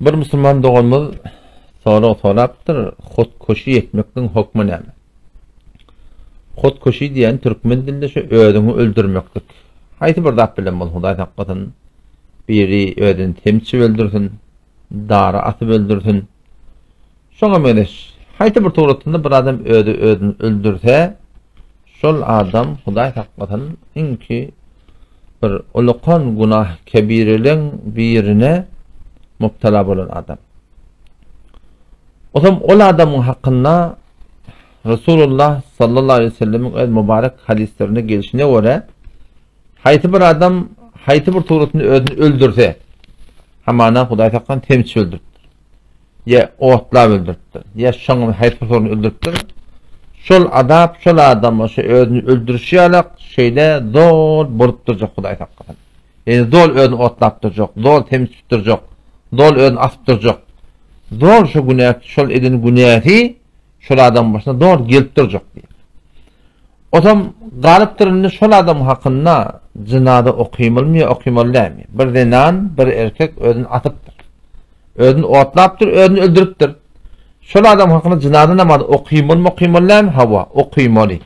Bir musulman doganymyz sorag sorapdyr, Hutkushi etmekligiň hokmy näme? Hutkushi diýen türkmen dilinde şu özüňi öldürmeklik. Haýsy bir zat bilen bolsun, Hudaý saklasyn. Biri özüni temçip öldürsin, dara asyp öldürsin. Şoňa meňzeş haýsy bir suratynda bir adam özi özüni öldürse, şol adam Hudaý saklasyn iňki bir ulakan günah kebireleň birine mubtala bolan adam. Otam ol adamyň hakynda Resulullah sallallahu aleyhi ve sellemiň öz mübarek hadyslarynda gelşine görä, haýsy bir adam haýsy bir suratynda özüni öldürse, hamana Hudaý saklasyn temçi öldüripdir. Ýa otlap öldüripdir, ýa şoňa haýsy bir sorny öldüripdir. Şol azap şol adama şu özüni öldürişi ýalak şeýle zol bolup durjak Hudaý saklasyn. Ýani zol özüni otlap durjak, zol temçip durjak, zol özüni asyp durjak. Zol şu günä, şol eden günäsi şol adamyň başyna zol gelip durjak diýýär. Otam galypdyr indi şol adam hakynda jynaza okymylmy ýa okymaly dälmi? Bir zenan, bir erkek özüni asypdyr. Özüni otlapdyr, özüni öldüripdir. Şol adam hakynda jynaza namazy okymalymy, okymaly dälmi? Hawa, okymaly.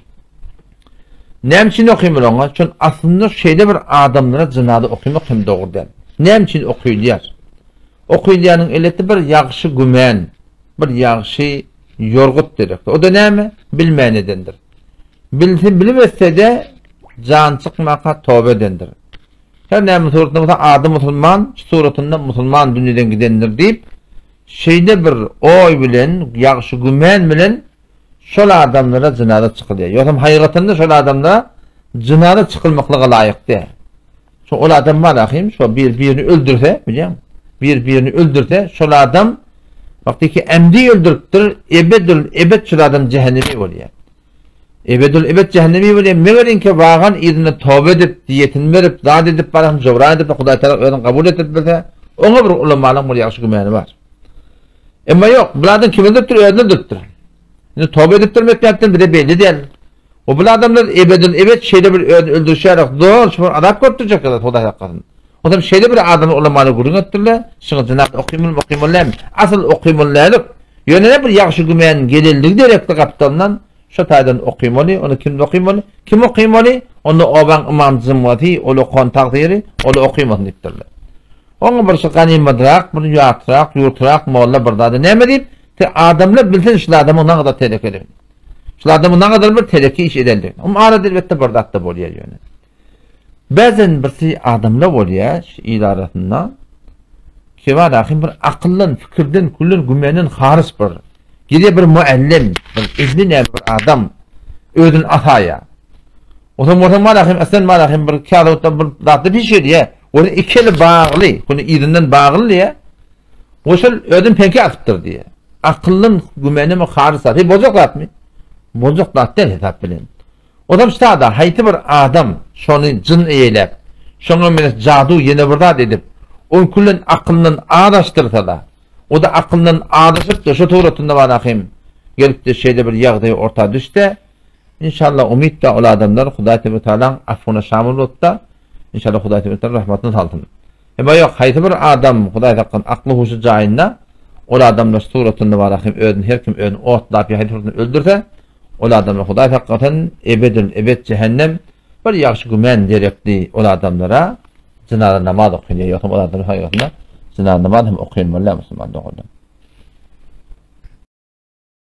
Näme üçin okymaly oňa? Çünki aslynda şeýle bir adamlara jynaza okymak hem dogry däl. Näme üçin okylýar? Okylýanyň eleti bir ýagşy gümän, bir ýagşy ýorgut gerekdir. O-da näme? Bilmän edendir. Bilse, bilip etse-de, jan çykmaka toba edendir. Her näme suratynda bolsa ady musulman, şu suratynda musulman dünýeden gidendir diýip, şeýle bir oý bilen, ýagşy gümän bilen şol adamlara jynaza çykylýar. Ýogsam haýygatynda şol adamlara jynaza çykylmaklyga laýyk däl. Şo ol adam bar ahim, şo bir birini öldürse, bilýäňmi? Bir birini öldürse, şol adam wagty ki emdi öldüripdir, ebedül ebed şol adam cehennemi bolýar. Ebedül ebed cehennemi bolýar. Meger inki wagan yzyna toba edip, diýetini berip, zat edip baran jowran edip, Hudaý Taala özüni kabul etdirip bilse, oňa bir ulamalaryň bir ýagşy gümäni bar. Emma ýok, bu adam kim öldüripdir, özüni öldüripdir. Indi toba edipdirmi, etmäpdirmi bize belli däl. O bu adamlar ebedil ebed şeýle bir özüni öldürişýärler, zor şu bir azap görüp durjaklar Hudaý saklasyn. Onsoň şeýle bir adamy ulamada gürrüň etdirler, şuňa jynaza okymylymy okymaly dälmi? Asyl okymaly dälik. Ýöne ne bir ýagşy gümän gelendigi derekli gapdalyndan şo taýdan okymaly, ony kim okymaly? Kim okymaly? Onda obaň ymam jymgaty, ol okan tagsyry, ol okymasyn diýipdirler. Oňa bir şu ganymadrak, bir ýatrak, ýurtrak molla bir zady näme diýip, te adamlar bilsin şul adamyň nagada telekeligini. Şul adamyň nagadar bir teleke iş edendigini. Oň arada elbetde bir zat-da bolýar ýöne. Bäzen birsi adamlar bolýar şu il arasynda. Kibar ahim bir akyldan, fikirden, külden, gümenden harys bir. Gide bir muallim, bir ehli näme bir adam özüni asaýar. Otam bolsa mal ahim, aslan mal ahim bir kâzotdan bir zatda bir şey diýär. Ony iki eli bagly, ony yzyndan bagly diýär. O şol özüni peňke atypdyr diýär. Akyldan gümenemi halys zat. Hey, boljak zatmy? Boljak zat däl hesap bilen. Odam ştada haýsy bir adam şony jyn eýläp, şoňa meňzeş jadu ýene bir zat edip, ony küllen akylyndan azaşdyrsa-da, o-da akylyndan azaşyp-da şo suratynda bar ahym gelip-de şeýle bir ýagdaý orta düşse, inşallah umyt-da ol adamlar Hudaý Tebaraky Tagalaň afwyna şamyl bolup-da, inşallah Hudaý Tebaraky Tagala rahmatyny salsyn. Emma ýok, haýsy bir adam Hudaý saklasyn akly-huşy jaýynda, ol adamlar suratynda bar ahym özüni her kim özüni otlap ýa haýsy bir öldürse, ol adamlar Hudaý saklasyn ebedül ebed jähennem bir ýagşy gümän gerekdi ol adamlara jynaza namaz okylýar ýogsam ol adamlar haýygatynda jynaza namaz hem okylmaly musulman doganlar.